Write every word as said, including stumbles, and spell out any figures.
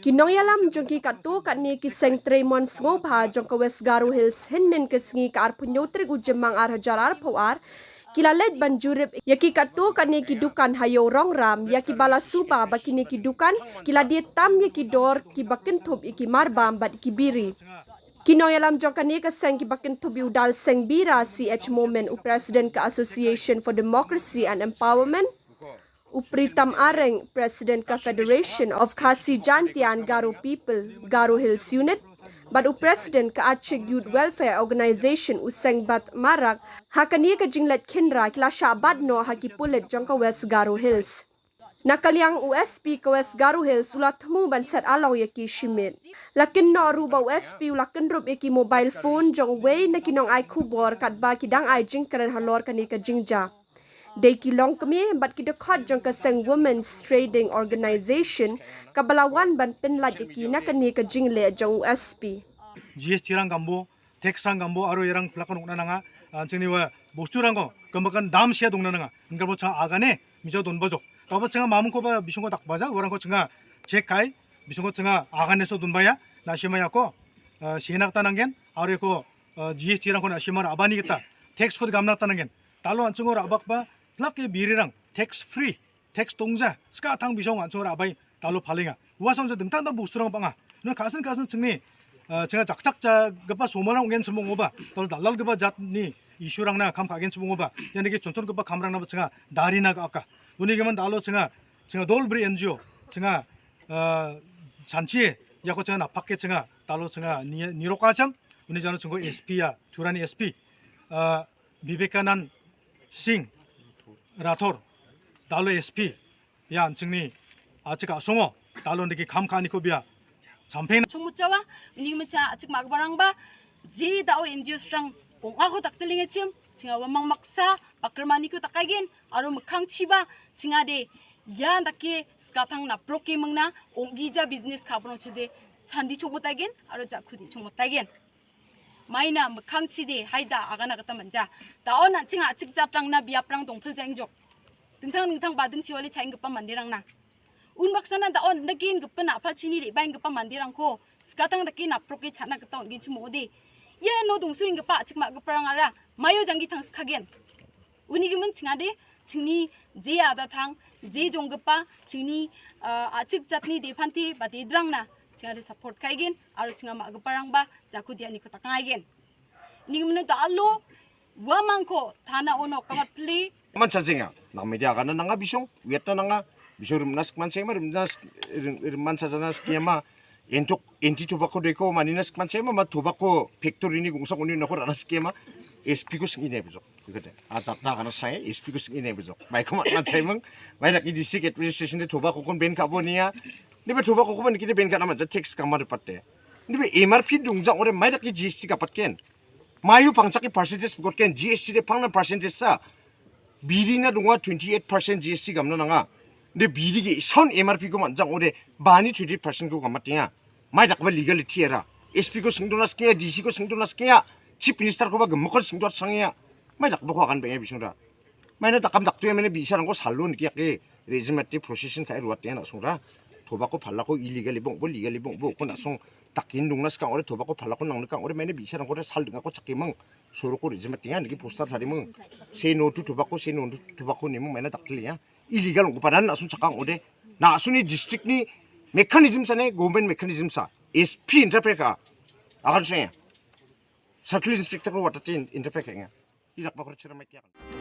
Ki nongïalam jong ki katto katne ki seng trei mon sngewbha jong ka West Garo Hills hynnin ka sngi ka arphew hynñiew tarik u Jymmang ar hajar arphew ar ki la leit ban jurip ïa ki katto katne ki dukan ha Ïew Rongram ïa kiba la suba ba kine ki dukan ki la die tam ïa ki dor kiba kynthup ïa ki marbam bad ki biri. Ki nongïalam jong kane ka seng kiba kynthup ïa u Dal Seng Bira C H Momin, u President ka Association for Democracy and Empowerment, u Pritam Areng, President ka Federation of Khasi Jaintia and Garo People, Garo Hills Unit, bad u President ka Achik Youth Welfare Organization, u Sengbat Marak, ha kane ka jingleit khynra ki la shah bat noh ha ki pulit jong ka West Garo Hills. Na ka liang u S P ka West Garo Hills u la thmu ban set along ïa ki shimet. La kynnoh ruh ba u S P u la kynrup ïa ki mobile phone jong uwei na ki nongai khubor katba ki dang ai jingkren halor kane ka jingjia. Dei ki longkmie bad ki dkhot jong ka seng Women's Trading Organization kaba la wan ban pynlait ïa ki na kane ka jingleh jong u S P. G S T rang kambo, tax rang kambo, aro ïarang phlak kan ukna nanga, ah, chingni wa bostu rang ko, kamba kan dam sia dungna nanga, engkar bo chang agane, mijo don bajok. Taba changa mamung ko ba bisung ko tak baja, warang ko changa check kai, bisung ko changa agane so dun baya, na sima ya ko, ah, sienak ta nanggen, aro ko, ah, G S T rang ko na sima ra abani kita, tax ko gamna ta nanggen. Talo an chungo ra abak ba, phlak ke biri rang, tax free. Tax tongja, ska thang bisong an chungo ra abai talo phalenga. Wa song ja dengtang dang bostu rang banga. Na kasen kasen chingni, eh, chinga chak chak cha gapa somarang ngen semong oba. Talo dalal gapa jat ni issue rang na kam ka gen semong oba. Yan ki chon chon gapa kam rang na ba chinga dari na ka aka. Uni geman talo chinga, chinga dol bri N G O, chinga, eh, sanchi, ya ko chinga na pakke chinga, talo chinga ni, ni roka cham. Uni jano chingo S P ya, Churani S P. Eh, Vivekanand Singh Rathore, talo S P, ya, an chingni, a chika songo, talo ndiki kham khani ko bia. Champeng. Chungmuchawa, uni mecha achik mak barang ba, je dao N G O srang, kong ako tak telinga chim, chinga wamang maksa, pakrmani ko takagen, aro mekhang chiba, chinga de, ya ndake, skatang na proke mengna, ong gija business ka proche de, sandi chungmutagen, aro jakudi chungmutagen. Maina mekhang chi de haida agana kata manja. Daon na chinga chik jat rang na biap rang dong phil jang jok. Dingthang dingthang bading chiwali chaing gapa mandi rang na. Un baksana daon na gin gapa na phal chini de baing gapa mandi rang ko. Skatang daki na proke chana kata on gin chimo de. Ye no dong suing gapa chik ma gapa rang ara. Mayo janggi thang skagen. Uni gimen chinga de chingni je ada thang je jong gapa chingni, ah, achik jatni de phanti ba de drang na chinga de support kai gen aro chinga ma gapa rang ba jaku dia ni kota kai gen. Ni menu da alo wa mangko thana ono kamat pli. Man sa jinga na media kana nanga bisong wiat na nanga bisong rim nas man sema rim nas rim, rim man sa jana skema entuk enti tobacco de ko mani nas man sema ma tobacco factory ni gungsa uni na ko rana skema S P ko singi ne bisong. Kete, a jatna kana sai, S P ko singi ne bujok. Bai ko mat na sai mung, bai dak i district administration de tobacco kon ben ka bo nia. Ni ba tobacco ko ban kite ben ka nama ja tax ka mar patte. Ni ba M R P dung jang ore mai dak i G S T ka pat ken. Mayu pangchak i percentage bukot ken, G S T de pang na percentage sa. Biri na dungwa twenty eight percent G S T gamna nanga. De biri ge sound M R P ko man jang ore bani twenty percent ko gamat nia. Mai dak ba legality era. S P ko singdona skia, D C ko singdona skia, Chief Minister ko ba gemokon singdona sangia. Mai dak ba ko akan ba bisung da. Mai na takam dak tu ya mene bisa rang ko salon kia ke regiment te procession ka ruat ya na sung da. Tobacco phala ko illegally bong bo, legally bong bo ko na sung takin dung na skang ore tobacco phala ko nang kang ore mene bisa rang ko da sal dung ko chakimang. Soro ko regiment ya niki poster sari mung. Say no to tobacco, say no to tobacco ni mung mai na dak ya. Illegal ko padan na sun chakang ode. Na sun ni district ni mechanism sa ne government mechanism sa. S P interpret ka. Akan saya. Circle inspector ko watatin interpret ka nga. Tidak bakal cerita mai tiakan.